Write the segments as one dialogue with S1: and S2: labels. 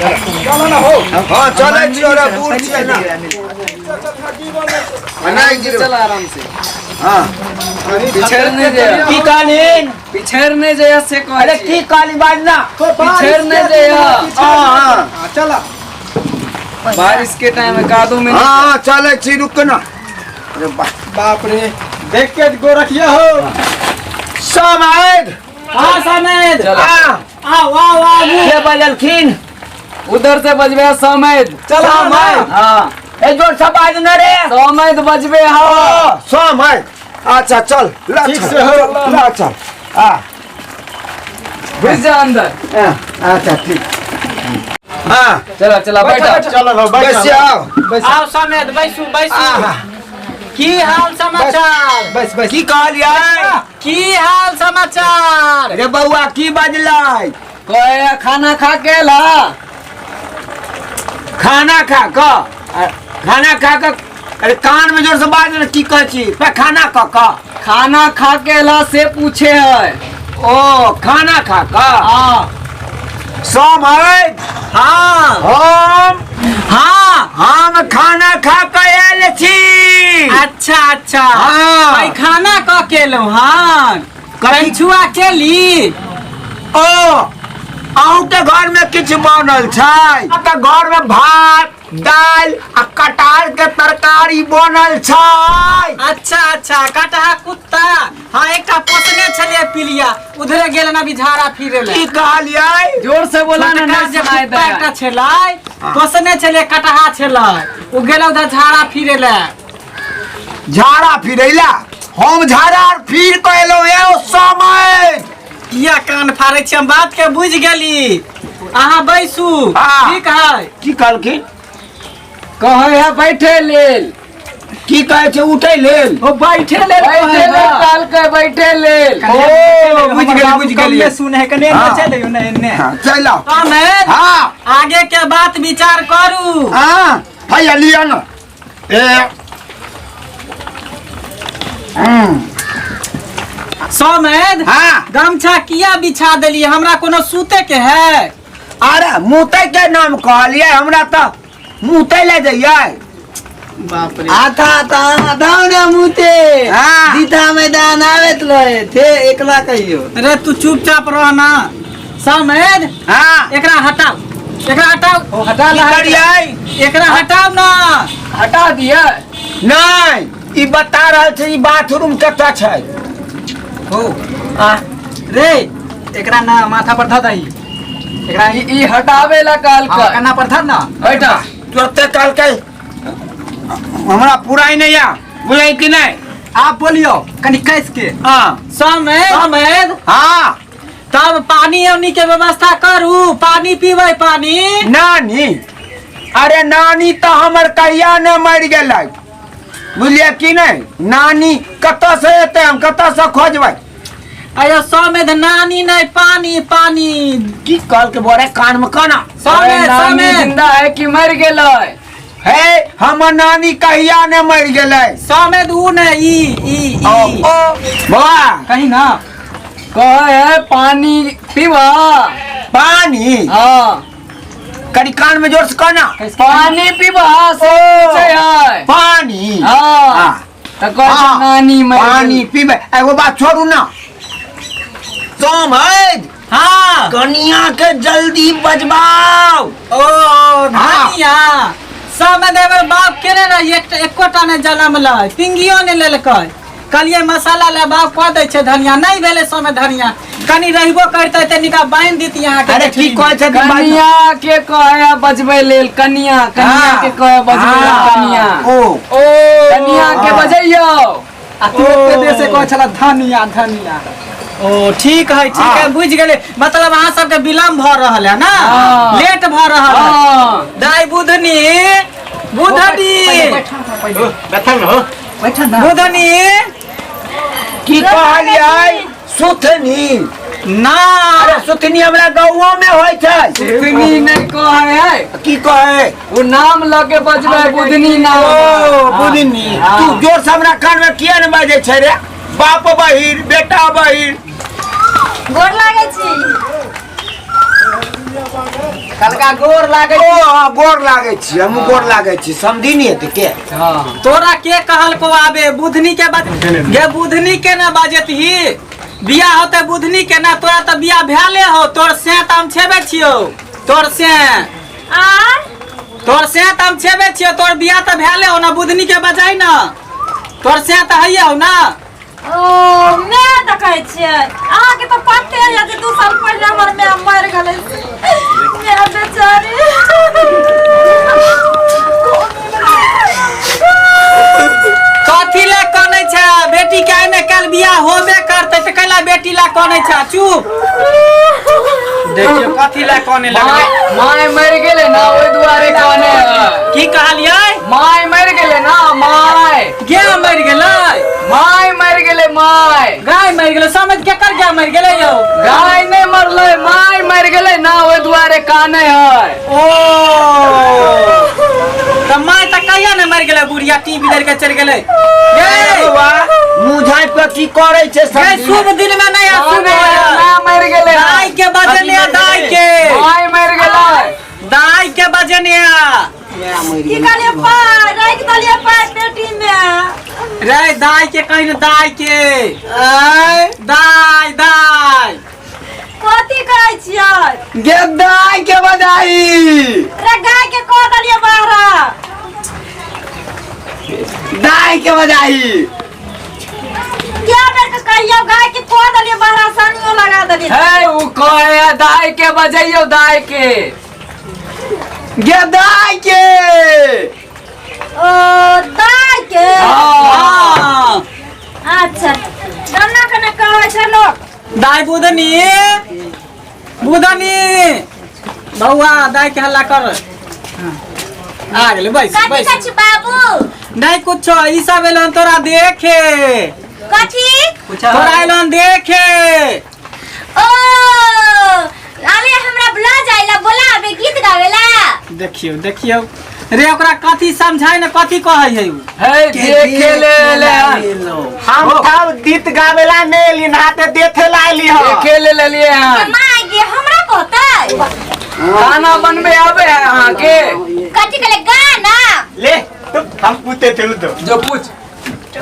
S1: चलो ना हो।
S2: हाँ चलै छी, अरे दूर छियै ना। नहीं गिरबै।
S3: चल आराम से।
S2: हाँ।
S3: पिछड़ नहीं जाए।
S4: की कहलिन?
S3: पिछड़ नहीं जाए से कहै
S4: अरे
S3: छी।
S4: की कहली बाजना?
S3: पिछड़ नहीं जाए।
S2: हाँ हाँ।
S1: हाँ, चला।
S3: बारिश के टाइम में कादो में।
S2: हाँ हाँ, चलै छी, रुक ना। अरे
S1: बाप रे, देख के गोरखिया हो।
S2: समाज।
S5: हाँ समेत।
S3: चलो।
S4: हाँ।
S5: आओ आओ आओ।
S4: के बजलखिन?
S3: उधर से बजबे समेत।
S1: चला
S4: समेत।
S3: हाँ।
S4: ए जोर से बाज न रे।
S3: समेत बजबे। हाँ।
S2: समय। अच्छा चल, ला।
S1: ठीक
S2: चल
S1: से हो।
S2: ला चल, आ।
S3: घुस जा अंदर।
S2: हाँ, अच्छा ठीक, हाँ।
S3: चला चला, बैठा।
S1: चलो हो, बैठ।
S2: बैस आओ।
S5: आओ समेत, बैसू बैसू।
S2: आहा।
S5: की हाल समाचार?
S1: बस बस।
S2: की कहलियै?
S5: की हाल समाचार?
S2: अरे बौआ, की बजलै?
S3: कहे खाना खा के ला।
S2: खाना खा कऽ, खाना खा कऽ। अरे कान में जोर से बाज ने, की कहै छी? पैखाना कऽ कऽ।
S3: खाना खा के ला से पूछे है।
S2: ओ, खाना खा कऽ।
S3: हाँ।
S2: समय।
S5: हाँ।
S2: हम
S5: हाँ।
S2: हम खाना खा कऽ आयल छी।
S5: अच्छा अच्छा।
S2: हाँ।
S5: पैखाना क केलहुँ? हँ, कंछुआ केली?
S2: ओ, अहूँके घर में किछु बनल छै? तऽ घर में भात दालि आ कटहर के तरकारी बनल छै।
S5: अच्छा अच्छा, कटहा कुत्ता। हाँ, एकटा पोसने छलियै पिलिया, उधरे गेल ना अभी झाड़ा फिरे ले।
S2: की कहलियै?
S3: जोर से बोला ना।
S5: छोटका
S3: नहीं
S5: जे
S3: सुनाई
S5: कुत्ता
S3: दे।
S5: एकटा छलै, पोसने छलियै, कटहा छलै, ओ गेल उधर झाड़ा फिरे ले।
S2: झाड़ा फिरैला? हम झाड़ा आर फिर कऽ एलहुँ हे ओ समय।
S5: किया कान फाड़ै छी? हम बात के बुझि गेली, अहाँ बैसू।
S2: हाँ।
S5: ठीक है।
S2: की कहलखिन?
S3: कहे है बैठे लेल।
S2: की कहै छै, उठै लेल?
S5: ओ बैठे लेल
S3: बैठे
S5: कहै
S3: लेल
S5: है।
S3: कहलकै, बैठे लेल।
S2: ओ, बुझि गेली, बुझि गेलियै।
S1: सुने है कने।
S2: हाँ।
S1: चल ने एने।
S2: हाँ, चलि आउ।
S5: समेत।
S2: हाँ।
S5: आगे के बात विचार करू।
S2: हाँ, हैया लिअ न। ए
S5: समेत।
S2: हाँ।
S5: गमछा किया बिछा देलियै? हमरा कोनो सूते के है?
S2: अरे मुतै के नाम कहलियै, हमरा तऽ मुतै ले जइयै।
S5: बाप रे।
S6: आता आता दाउना मुते।
S2: हाँ।
S6: दीता मैदान आबैत रहे थे एकला कहियो।
S5: अरे तू चुपचाप रह ना समेत।
S2: हाँ।
S5: एकरा हटाओ, एकरा हटाओ।
S3: ओ हटा
S2: की
S3: ला।
S2: करियै?
S5: एकरा हटाओ ना।
S3: हटा दिया।
S2: नहि, ई बता रहल छै, ई बाथरूम कतऽ छै?
S1: हो।
S2: आ,
S1: रे, एकरा ना माथा पर धऽ दही एकरा।
S3: ई ई हटावे ला कहलकै।
S1: हाँ, कन्ना पर धर ना।
S3: बैठा।
S2: तुरते कहलकै, हमरा पूरा ही नहीं आ बुझै कि नहि?
S1: आप बोलियो कनि कैस के।
S2: हाँ।
S5: समेत समेत।
S2: हाँ।
S5: तब पानी उनी के व्यवस्था करू, पानी पीबै पानी।
S2: नानी, अरे नानी तऽ हमर कहिया ने मरि गेलै, बुझलियै कि नहि? नानी कतऽ से एतै? हम कतऽ से खोजबै?
S5: अयो समेत, नानी नहीं, पानी पानी।
S2: की कहलकै बोरे कान में कोना?
S3: अरे
S5: समेत।
S3: नानी
S5: समेत।
S3: जिंदा है कि मर गेलै?
S2: हे, हमर नानी कहिया ने मरि गेलै।
S5: समेत, ऊ ने ई ई
S2: ओ
S5: ई।
S2: ओ बौआ।
S1: कहीं ना।
S3: कहे है पानी पीबा।
S2: पानी?
S3: हाँ।
S2: कनि कान में जोर से कहना।
S3: पानी पीबा से पूछे है।
S2: पानी?
S3: हाँ।
S2: हाँ।
S3: तऽ कहै छै
S2: हाँ,
S3: नानी मरि
S2: पानी
S3: गेल।
S2: पीबै। एगो बात छोड़ू ना सोमहद।
S5: हाँ।
S2: कनिया के जल्दी बजबाओ।
S5: ओ धनिया सब देवर बाप केने रही, एकोटा ने जनमलै, पिंगियो ने लेलकै। कहलियै मसाला ले, बाप कऽ दै छै धनिया, नहि भेलै। समय धनिया कनि रहिबो करतै तऽ निका बान्हि दिती अहाँके।
S2: अरे की कहै छथिन बाजू।
S3: कनिया के कहे है बजबै लेल, कनिया, कनिया के कहे बजबै लेल।
S2: हाँ।
S3: कनिया।
S2: ओ
S3: ओ कनिया के बजैयौ।
S1: आ तू एते देर से कहै छला धनिया धनिया।
S5: ओ ठीक है, ठीक है, बुझि गेलै। मतलब अहाँ सबके विलम्ब भऽ रहल है ना?
S3: हाँ।
S5: लेट भऽ रहल है।
S3: हाँ।
S5: दाइ बुधनी, बुधनी।
S4: बैठल हो।
S1: बैठ ना।
S5: बुधनी।
S2: की कहलियै, सुथनी?
S5: ना।
S2: अरे सुथनी हमरा गाँवो में होइ छै।
S3: सुथनी नहि कहै है।
S2: की कहै?
S3: ओ नाम लऽ के बजबै, बुधनी नाम।
S2: ओ बुधनी।
S3: हाँ।
S2: तू जोर से हमरा कान में किया ने बाजै छै रे? बाप बहिर, बेटा बहिर।
S7: गोर लागै छी।
S3: कलका गोर लागै
S2: ओ हाँ, गोर लागै छी, हमहूँ गोर लागै छी। समझी नहीं हेतै के?
S3: हाँ।
S5: तोरा के कहलको आबे? बुधनी के बज गे, बुधनी के ना बाजतही। बियाह होते बुधनी के ना, तोरा तऽ बियाह भेले हो। तोर से तऽ हम छेबे छियौ, तोर से
S7: आ
S5: तोर से तऽ हम छेबे छियौ। तोर बियाह तऽ भेले हो ना, बुधनी के बजाई ना। तोर से तऽ हैये हो ना।
S7: ओ मैं देखै छियै, अहाँके तऽ पते यऽ जे 2 साल पहिले हमर माय मरि गेलै। माय बेचारी।
S5: कथी ला कनै छै? बेटी के आइ ने काल्हि बियाह होबे करतै, तऽ कैला बेटी ला कनै छै? चुप, देखियौ कथी ला कनै लगलै।
S3: माय मरि गेलै ना, ओहि दुआरे कहने है।
S5: की कहलियै?
S3: माय मरि गेलै ना, माय।
S5: गाय मरि गेलै?
S3: माय मरि गेलै, माय।
S5: गाय मरि गेलै? समझ केकर गाय मरि गेलै यौ?
S3: गाय नहि मरलै, माय मरि गेलै ना, ओहि दुआरे कानै है।
S5: ओ तऽ माय तऽ कहिया ने मरि गेलै, बुढ़िया टी बिदर के चलि गेलै। गे
S2: बौआ, मुँह झाँपि कऽ की करै छै?
S5: गे
S2: समझी?
S5: शुभ दिन में नहीं अशुभ
S3: कानै है,
S5: है।
S3: माय मरि गेलै।
S5: दाई के बजने, दाई के।
S3: माय मरि गेलै।
S5: दाई के बजने।
S7: की कहलियै? पाइ राखि देलियै, पाइ पेटी मे।
S5: रे दाई के कहीं ने, दाई के।
S6: आय।
S5: दाई दाई।
S7: कथी कहै छियै?
S6: गे दाय के बजाई।
S7: रे गाय के कह देलियै बाहर।
S6: दाय के बजाई।
S7: क्या बेर के कहियौ, गाय के कह देलियै बाहर, सानियो लगा देलियै।
S3: हे, उ कहे है, दाय के बजैयौ, दाय के।
S6: गे दाय के।
S7: ओ दाय के।
S5: हाँ।
S7: अच्छा, डन्ना के ने कहै छै लोक।
S5: दाई बुधनी, बुधनी बौआ, दाई के हल्ला कर। हाँ। आ गेलै, बैस
S7: कथी
S5: बैस।
S7: कहै छी बाबू?
S5: नहीं कुछो, ई सब एलन तोरा देखे।
S7: कथी?
S5: तोरा एलन देखे।
S7: ओ अरे हमरा बुला जाइला, बोलाबे गीत गावेला।
S5: देखियौ देखियौ रे, ओकरा कथी समझाय ने, कथी कहै है उ?
S3: हे, देखे ले ले हन।
S1: हम तब गीत गावेला ने एली, नहाते देखे ला एली हो।
S3: देखे ले लेलिए हन।
S7: माय गे, हमरा कहतै?
S3: खाना बनबे आबे है अहाँके?
S7: कथी कहले गाना?
S1: ले तो हम पूछते थे तो
S3: जो पूछ।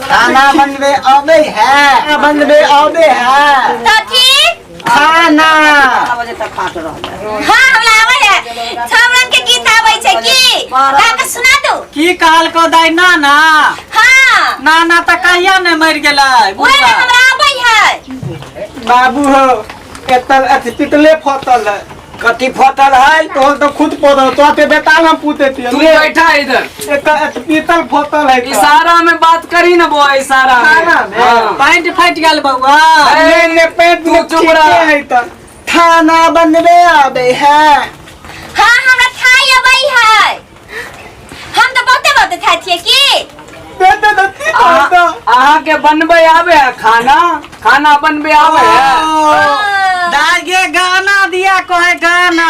S1: खाना बनबे आबे है? बनबे आबे है?
S7: कथी?
S1: खाना।
S7: हाँ, हमरा आबै है। सब रंग के गीत आबै छै। की गा के सुना दू?
S5: की कहलको दाई? नाना?
S7: हाँ।
S5: नाना तऽ कहिया ने मरि गेलै
S7: ओहि ने
S5: बुढ़वा।
S7: हमरा आबै है।
S1: बाबू हो, एतल अथी पितले फोतल है।
S2: कथी फटल है?
S1: तो तो खुद पोतल तो ते बेताल हम पूछते थे।
S3: तू बैठा इधर।
S1: एतल अथी पीतल फोतल है।
S3: इशारा में बात करी ना बुआ, इशारा में।
S1: खाना में?
S3: हाँ।
S5: पैंट फाटि गेल बौआ।
S1: ने ने पेट
S3: तू
S1: में
S3: चुप रह।
S1: ठीके है। त खाना बनबे आबे है?
S7: हाँ, हमरा खाइ अबै है। हम तऽ बहुते बहुते खाइ छियै की।
S1: दे दे दे ती तो तो
S3: अहाँके बनबे आबे है खाना? खाना बनबे आबे है?
S5: दाई गे, गाना दिया कहे गाना।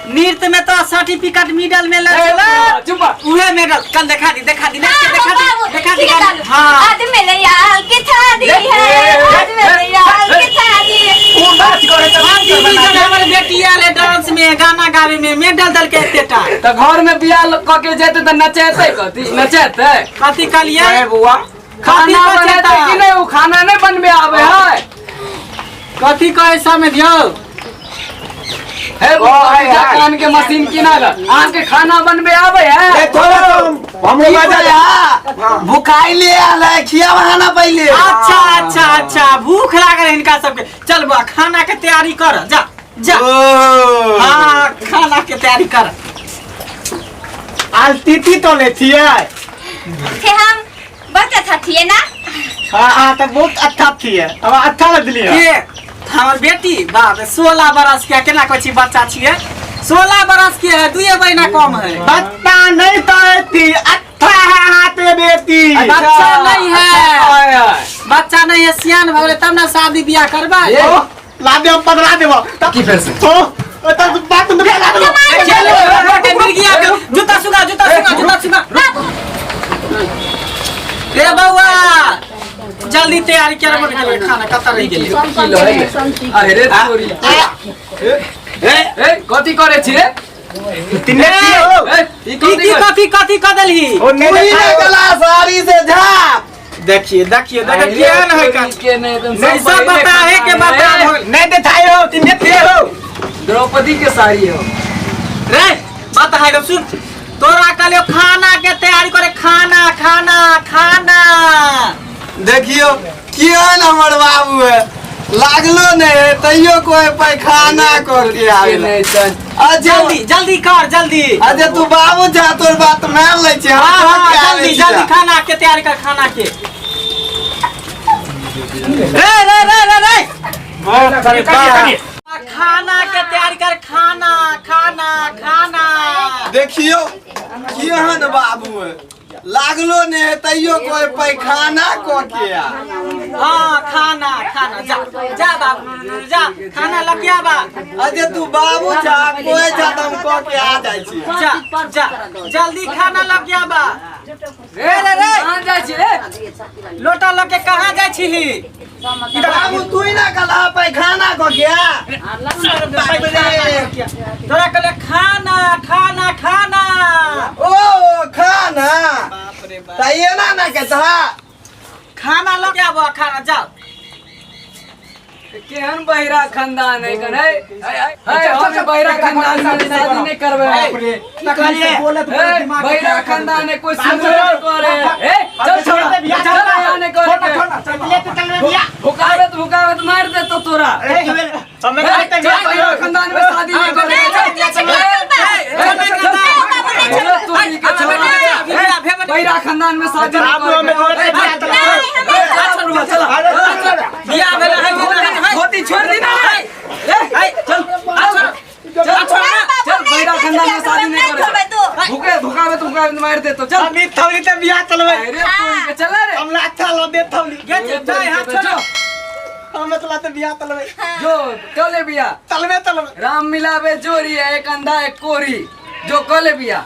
S5: नृत्य में तो सर्टिफिकेट मिडल में
S3: ए,
S5: ले
S3: चुप रह।
S5: उहे मेडल कल देखा दी, देखा दी,
S7: हाँ,
S5: देखा दी,
S7: बाबू,
S5: देखा दी
S7: ठीक है,
S5: गाना। हाँ।
S7: आज मेरे यार के थादी है, आज मेरे यार के थादी है।
S1: उ बात करे त
S5: हम दीदी जन हमर बेटी आयल है डांस में, गाना गावे में मेडल दल के एतेटा।
S3: तऽ घर में बियाह कऽ के जेतै तऽ नचेतै कथी? नचेतै
S5: कथी कहलियै?
S2: अरे बौआ,
S3: खाना
S5: कथी
S3: बनेतै
S5: बचेतै?
S3: कि नहि? ओ खाना नहि बनबे आबे है।
S5: कथी कहे समझ यौ?
S3: हे
S2: ओ, है, है।
S3: कान के मशीन किना ल, अहाँके खाना बनबे आबे है?
S2: ए, थोड़ा हमरो बजा।
S6: भुखाई ले आल है, खिया बहाना पहिले।
S5: अच्छा अच्छा अच्छा, भूख लागल है हिनका सबके। चल बा, खाना के तैयारी कर, जा जा। हाँ, खाना के तैयारी कर।
S1: आज तीती तो ले थिए।
S7: से हम बच्चा था ना।
S1: हाँ हाँ, तो बहुत अच्छा थी है, अब अच्छा लगली है।
S5: के हमर बेटी? बाप रे, 16 बरस के, केना कहै छी बच्चा छियै? 16 बरस के है, 2 महीना कम है।
S1: बच्चा नहीं तो थी, अच्छा है हाथे बेटी।
S5: बच्चा नहीं है।
S3: है।
S5: बच्चा नहीं है, सियान भऽ गेलै तब ने शादी बियाह करबै।
S1: ओ, ला दे, हम पकड़ा देबो। तब
S3: की फेर से?
S1: ओ तब बात तुम ला देबो।
S5: के मिर्गिया के जूता सुगा, जूता सुगा, जूता सुगा। रे बौआ, जल्दी तैयारी कर, खाना कतऽ रहि गेलै?
S3: की लहै? अरे रे तोरी। ए, कथी करै छी रे?
S1: तीने हो
S3: ए, ई
S5: ई
S3: कथी
S5: की कथी कथी क देलही
S1: ओ नहीं
S6: तू ही
S1: देखाई
S6: ने
S1: हो।
S6: गला साड़ी से झाप।
S1: देखिए देखिए देखिए केहन है का
S3: के नहीं एकदम
S5: नहीं सब बताहे के बता
S1: नहीं देखाई हो तीने हो।
S3: द्रौपदी के साड़ी हो।
S5: रे बात है रे, सुन तोरा कहलियो खाना के तैयारी करे, खाना खाना खाना।
S6: देखियो केहन हमर बाबू है, लागलो नहीं है तैयो कोई पैखाना कर के आवे।
S3: नहीं चल
S6: अच्छा
S5: जल्दी जल्दी कर जल्दी।
S6: अच्छा तू बाबू जा, तोर बात मान लै छी।
S5: हाँ
S6: हम
S5: हाँ
S6: के आबै
S5: जल्दी
S6: छी।
S5: जल्दी खाना के तैयारी कर खाना के। रे रे रे रे रे खाना के तैयारी कर, खाना खाना खाना।
S6: देखियो केहन बाबू है, लागलो नहीं है तैयो कोई पैखाना क के आ।
S5: हाँ खाना खाना जा जा बाबू जा खाना लगिया बा।
S6: अच्छा तू बाबू जा कोई जा त हम क के आ जाइ छी।
S5: जा जा जल्दी खाना लगिया बा। रे रे रे
S3: कहाँ जाइ छी रे?
S5: लोटा लके कहाँ जाइ छी?
S6: बाबू तू ही ना गला पैखाना क के आ।
S5: तोरा कहले खाना खाना खाना।
S6: ओ खाना त एना ना के था।
S5: खाना लगिया बा खाना जाओ।
S3: केहन बहिरा खानदान है कन है है हम बहिरा खानदान में शादी नहीं करबे। ए, बहिरा खानदान है कोई सुनबे नहीं करे। ए चल छोड़ा चल यहाँ नहीं करे। भुकावे तो भुकावे तो मार दे तो तोरा। ए, चल बहिरा खानदान में शादी नहीं करे। बहिरा खानदान में शादी नहीं करे।
S5: बियाह भेलै है
S3: धोती छोड़ दी ना। ए चल चल चल बहिरा खानदान में शादी नहीं करे। भुके भुकावे तो भुकावे तो मार दे तो चल।
S1: हम थौली ते बियाह चलबै।
S3: अरे तोरी के चला रे।
S1: हम लाथा ल दे थौली।
S3: जाए हाथ छोड़ो।
S1: हम चला ते बियाह चलबै।
S3: जो कले बिया
S1: चलबे चलबै।
S3: राम मिलावे जोरी है, एक अंधा एक कोरी जो कले बिया।